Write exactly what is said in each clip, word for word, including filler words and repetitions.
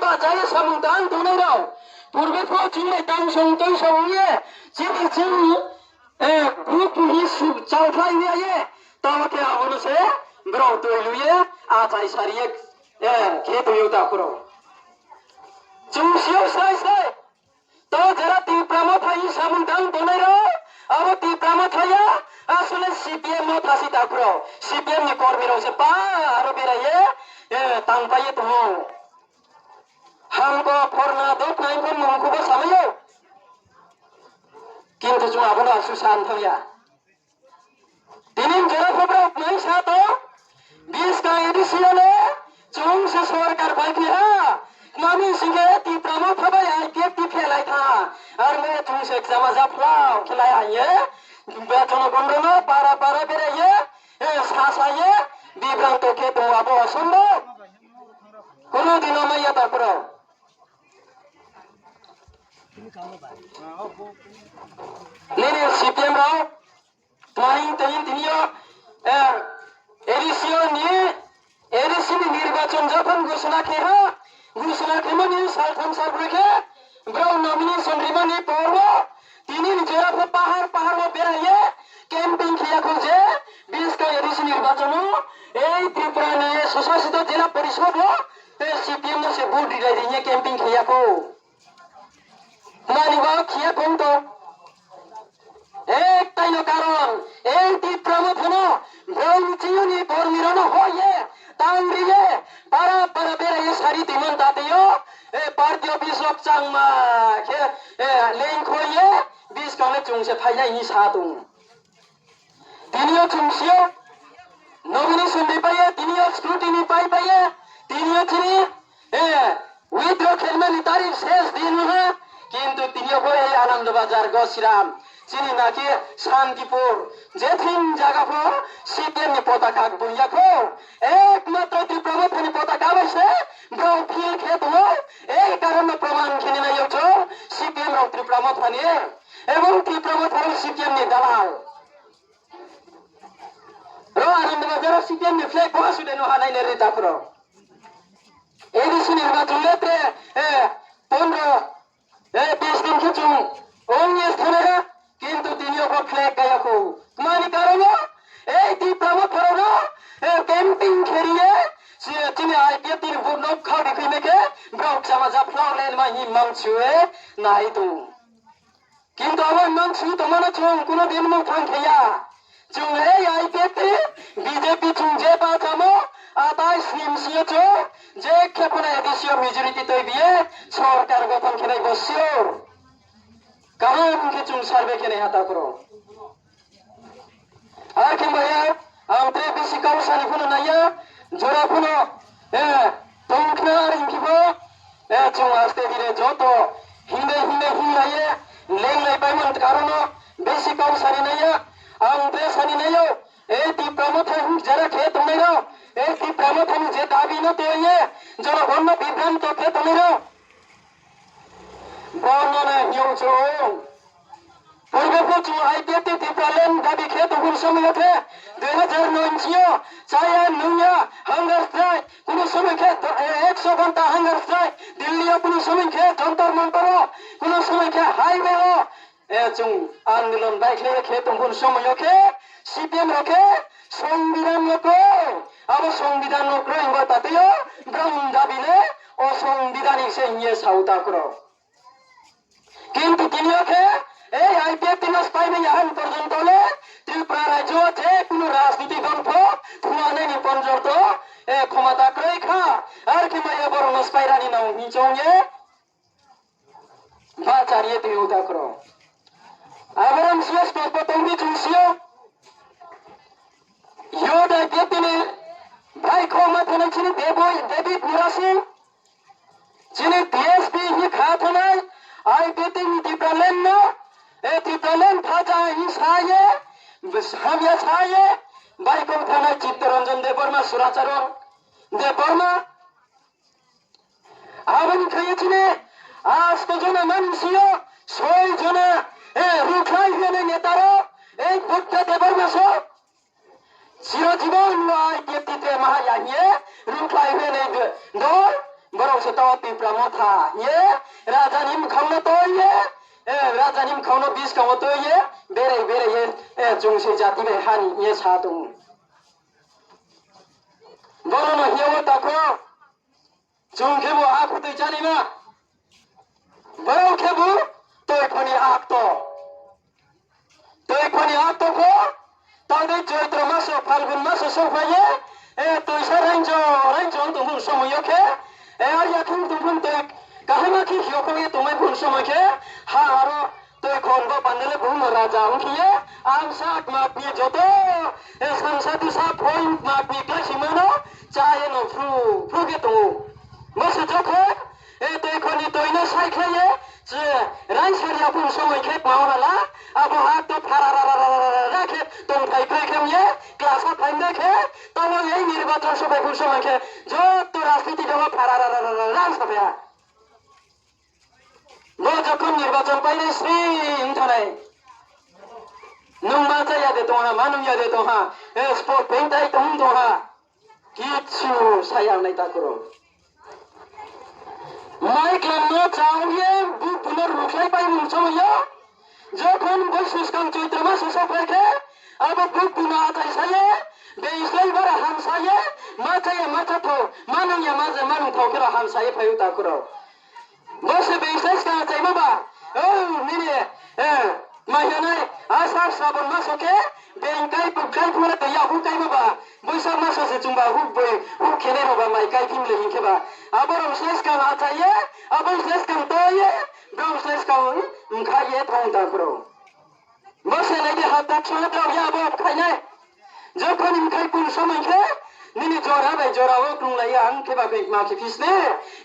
Achai ye samung tang tongnai rao, purbe pho chini tang song tui song ye, chini chini, eh, group hi su chalkhlai ya ye, tao khe abo no se brao tui lu ye, achai sari ye, eh, khe tui ou takhu rao. Chung si ou sai sai. To jera Tipra Motha hi samung tang tongnai rao, abo Tipra Motha ya, asole C P M Motha si takhu rao, C P M ni kormi rao se pa aro berai ye, eh, tangpai ye tong ou. Hamko phorna dok nai pho mungkhu bo samai ou. Kintu chung abo no asuh san thang ya. Tini jora pho brao nai sa tong, biskang A D C yo le, chung se sorkar bai phi ha, mani sing khe Tipra Motha bai I P F T phelai tha, ar mo chung se kchama japhlao khelai ha ye, bechono gondro no para para berai ye, eh, sa sa ye, bibranto khe tong abo osombhob. Kuno dino mai ya takhu rao. Nini C P M rao, tma hing tei tini yo, eh, A D C yo ni, A D C ni nirbachon jokhon ghosona khe ha, ghosona khe mani saltham salbroi khe, brao nomination rimani por wo, tini ni jora pho pahar pahar wo berai ye, camping khe ya khou je, biskang A D C nirbachon wo, ei Tripura ni swsasito jela porishod wo, tei C P M no se vote rilai ri hing ye camping khe ya khou. Mani ba khiya kong to. Ektai no karon, ei Tipra Motha no, brao ni chini ni kormi rao no hoih ye, tang ri ye, para para berai ye sari tuimon ta tei yo, eh, party office rok changma khe, eh, lengkhoi ye, biskang le chung se phainai hing sa tong. Tini yo chung si ou, nomination ri pai ye, tini yo scrutiny pai pai ye, tini yo chini, eh, withdraw khelmani tarik ses din ha, kintu tini yo bo ei Anando Bazar, Gosiram, chini na khe Santipur, je thing jaga pho C P M ni potaka bung ya khou, ekmatro Tipra Motha ni potaka bai se brao fill khe tong ou, ei karon no proman khe ni nai yo chung, C P M rao Tipra Motha ni, ebong Tipra Motha rao C P M ni dalal. Ro Anando Bazar wo C P M ni flag bo asuh de no hanai ne ri takhu rao. A D C ni haba chung le tre, eh, pondro, eh, bis din khe chung ong ye thanai ha, kintu tini yo bo flag kaya khou. Tma ni karon wo, ei Tipra Motha rao no, eh, camping khe ri ye, si, chini I P F T ni vote no khau ri khui mai khe, brao kchama japhlao le ma hing mang chu e, nai tong. Kintu abo mang si tongma no chung kuno din mung thang khe ya. Chung ei I P F T, B J P chung je ba chamo, atai snim si yo chung, je khe pho no A D C yo majority toi bi ye, sorkar gothon khe nai bo sure. Kaham khe chung survey khe nai ha takhu rao. Ar khe maya, ang tre bisi kau sani pho no nai ya, jora pho no, eh, tong khna ar hing khe pho, eh, chung aste dire joto hingdai hingdai hinglai ye, lenglai paimo karon no bisi kau sani nai ya, ang tre sani nai ou, eh, Tipra Motha hing jera khe tongnai rao, eh, Tipra Motha ni je dabi no tui ye, jonogon no bibranto khe tongnai rao. Bo no na hing yo chung. Purbe pho chung I P F T Tipraland dabi khe tongphuru somoi yo khe, dui hazar noi ni yo, chaya nung ya, hunger strike, kuno somoi khe, eh, ekso ghonta hunger strike, Delhi yo kuno somoi khe, Jantar Mantar wo, kuno somoi khe, highway wo, eh, chung andolon baikhlai ye khe tongphuru somoi yo khe, C P M rao khe, Songbidhan no kroi, abo Songbidhan no kroi hingba tatei yo, brao ni dabi le, o Songbidhan ni se hing ye sao takhu rao. Kintu tini yo khe, ei I P F T no spái nai ya han porjonto le, Tripura rajyo je kuno rajniti dol pho, thua nai ni porjonto, eh, khomota kroi kha, ar khe maya borok no spái rani nang hing chong ye, bahcha ri ye tong ou takhu rao. Abo rang si yo spot bo tong di chung si yo. Yo da I P F T ni bhai khoma thani chini Deboi, David Murasing. Chini T S P ni kha thanai, I P T ni Tipraland no, eh, Tipraland phaja hing sa ye, hamya sa ye, baikong thanai Chittaranjan Debbarma, Suracharan Debbarma. Aboni khe ye chini, asto jona mansi yo, soi jona, eh, Rukhlai hwnwi neta rok, eh, Buddha Debbarma so. Chirojibon no I P F T te maha ya hing ye, Rukhlai hwnwi dol, borok se tao Tipra Motha hing ye, raja ni mkhang no toi ye, eh, raja ni mkhang no buskang wo toi ye, berai berai ye, eh, chung se jati bai ha ni hing ye sa tong ou. Bono no hing ye wo takhu, chung khebu akhu toi chánima. Borao khebu toi pho ni akto. Toi pho ni akto pho, tang dei Choitro maso, Phalgun maso souhphai ye, eh, toisa rainjo, rainjo ong tong bung somoi yo khe, eh, ar yakhe ong tong bung toi kaham khe hiyo khong ye tongmai bung somoi khe, ha aro toi khon bo panda le bung no raja ong khe ye, amsa kma kmi joto, eh, samsa tusa phoi kma kmi klái simo no, chá ye no phru, phru khe tong ou. Bo se jokhon, eh, toi khon ni toi no saikhlai ye, je, raisa ri ya bung somoi khe kma ong ha la, abo ha to pharararara khe tongthai kroi khe ye, klasa phainai khe, tamo ei nirbachon sophai bung somoi khe, joto rajniti dol pharararara saphai ha. Bo jokhon nirbachon painai sri ong thanai. Nung ma chá ya de tong ha, ma nung ya de tong ha, eh, spot paintai tong tong ha. Kichu sa ya nai takhu rao. Mai klam no chao ye, bukbu no rukhlai pai mung somoi yo. Jokhon boisu skang Choitro maso souhphai khe, abo bukbu no achai sa ye, beislái bara hamsa ye, ma chá ya ma chá thou, ma nung ya ma je ma nung thou khe ro hamsa ye phai ou takhu rao. Bo se beislái skang achaimo ba, o, nini, eh, ma hing nai, Asar Srabon maso khe, being kai phu, kai phu le tei ya hu kaimo ba, Boisak maso se chung ba hu boi, hu khenai rao ba mai kai phim le hing khe ba. Abo rao slái skang achai ye, abo slái skang toi ye, brao slái skang mkha ye thanng takhu rao. Bo se nai di ha tak song drao ya bo khai nai. Jokhon ni mkhai kung somoi khe, nini jora bai jora wo krunglai ya, ang khe ba khe ma khe phisne,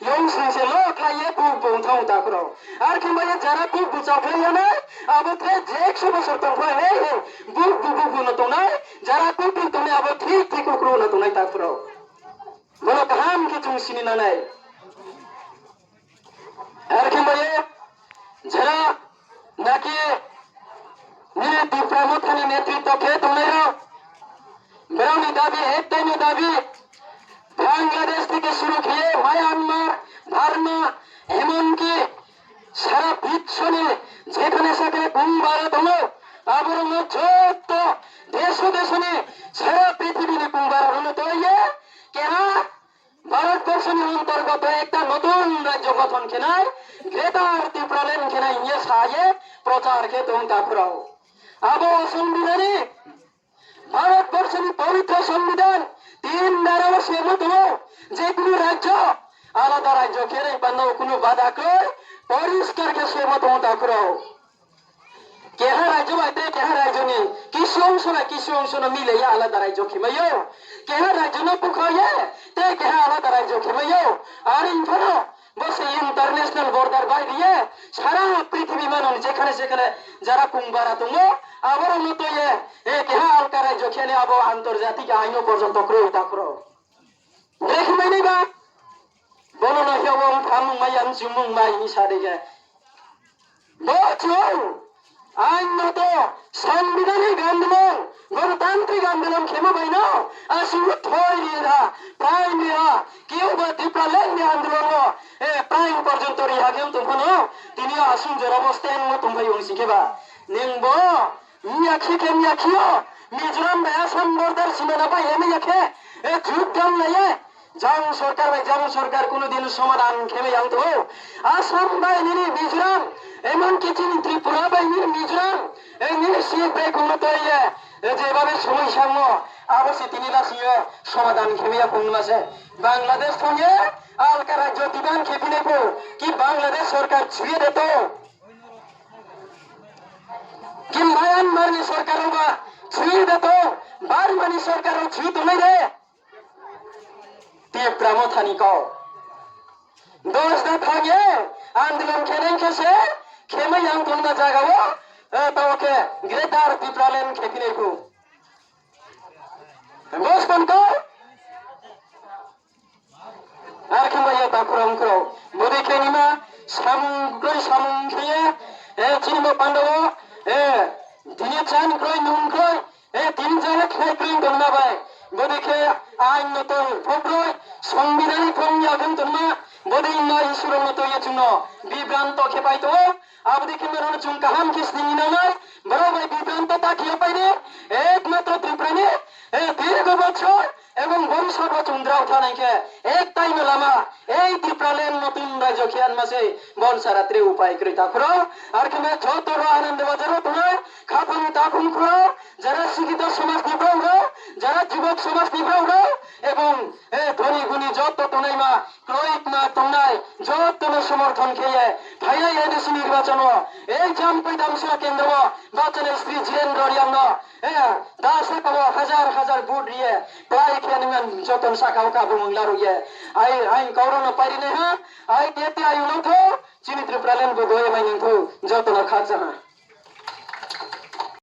yong sing se lo khlai ye bukbu thanng takhu rao. Ar khe ba ye jara bukbu chaokhlai ya nai, abo tre je ekso bosor tong pho, he, he, bukbu, bukbu no tongnai, jara bukbu tongnai abo thik thik ukru no tongnai takhu rao. Bono kaham khe chung sini nanai. Ar khe ba ye, jara naki nini Tipra Motha ni netritwo khe tongnai rao, brao ni dabi, ektai ni dabi, Bangladesh theke shuru khe ye Myanmar, Burma, emonki sara biswo ni jekhane sekhane kungbara tong ou, abo rao no joto deso deso ni sara prithibi ni kungbara rao no toi ye keha Bharat borsho ni ontorgoto ekta notun rajyo gothon khe nai, Greater Tipraland khe nai hing ye sa ye prochar khe tong takhu rao. Abo songbidhan ni Bharat borsho ni pobitro songbidhan tin dara wo semo tong ou, je kunu rajyo alada rajyo khe nai panda wo kunu bada kroi, poriskar khe semo tong ou takhu rao. Keha rajyo bai tre keha rajyo ni kisu ongso na kisu ongso no mile ya alada rajyo khe mai ou. Keha rajyo no bukha ye tre keha alada rajyo khe mai ou. Are pho no bo se international border bai ri ye sara prithibi mano ni jekhane sekhane jara kungbara tong ou, abo rao no toi ye, eh, keha alka rajyo khe ni abo antorjatik ain no porjonto kroi takhu rao. Brekhe mai nai ba? Bono no hing ya wo mphang mungmai ya, mchung mungmai hing sa dei khe. Bo chung ain no to, sangbidhanik andolon, gonotantrik andolon khemo bai no, asuh thoi ri ha, prai ri ha, keuba Tipraland ni andolon no, eh, prai porjonto ri ha khe tong pho no, tini yo asuh jora bo stand wo tongphai ong sing khe ba. Nung bo, miyakhe khe miyakhe yo, Mizoram bai Assam border simana bai ye miyakhe, e, jut dam lai ye, jang sorkar bai jang sorkar kuno din somadhan khe mai yang tong ou. Assam bai nini Mizoram, emonki chini Tripura bai nini Mizoram, e, nini sik bai kuno toi ye, e, je babe somoi sangmo, abo se tini lasing yo somadhan khe mai ya kung ma se. Bangladesh thang ye, alka rajyo diban khe phinai pho, ki Bangladesh sorkar chuye de to. Ki Myanmar ni sorkar rao ba chui da tong, Burma ni sorkar rao chui tongnai de. Tipra Motha ni kau. Dos da thang ye, andolon khe nai khe se, khe mai yang tongma zaga wo, eh, tao khe Greater Tipraland khe phinai phu. Bos kon kau. Ar khe bai ye takhu rao mkhu rao. Bodei khe nima samung kroi samung khe ye, eh, chini bo panda wo, eh, tini chan kroi nung kroi, eh, tini jala khlai kroi tongma bai. Bodei khe ain no tong pho kroi, songbidhan ni phong ya khe tongma, Bodei ma issue rao no tui ye chung no bibranto khe pai tong ou. Abo dei khe no chung kaham khe sning nang nai, brao bai bibranto ta khe yo pai di, ekmatro Tripura ni, e, dirgho bochor ebong bhobishyot wo chung drao thanng nai khe, ektai no lama, ei Tipraland notun rajyo khe anma sei, bon sara tre upai kroi ta khurao, ar khe no joto rao Anandabazar wo tongnai, khaphang taphung khurao, jara sikito somaj ni brao rao, jara jubok somaj ni brao rao, ebong, e, dhoni guni joto tongnaima, kroikma tongnai, joto no somorthon khe ye, phainai A D C nirbachon wo, ei Jampui Damsara kendro wo, bachanai Sri Jirendra Reang no, e, da saka wo hazar hazar vote ri ye, klái khe nung joto ni saka wo kha bumung laruh ye, ai, aini kau rao no pairi nai ha, ai, T T I U no thou, chini Tipraland bo doi mai nang thou, joto no khakchang ha.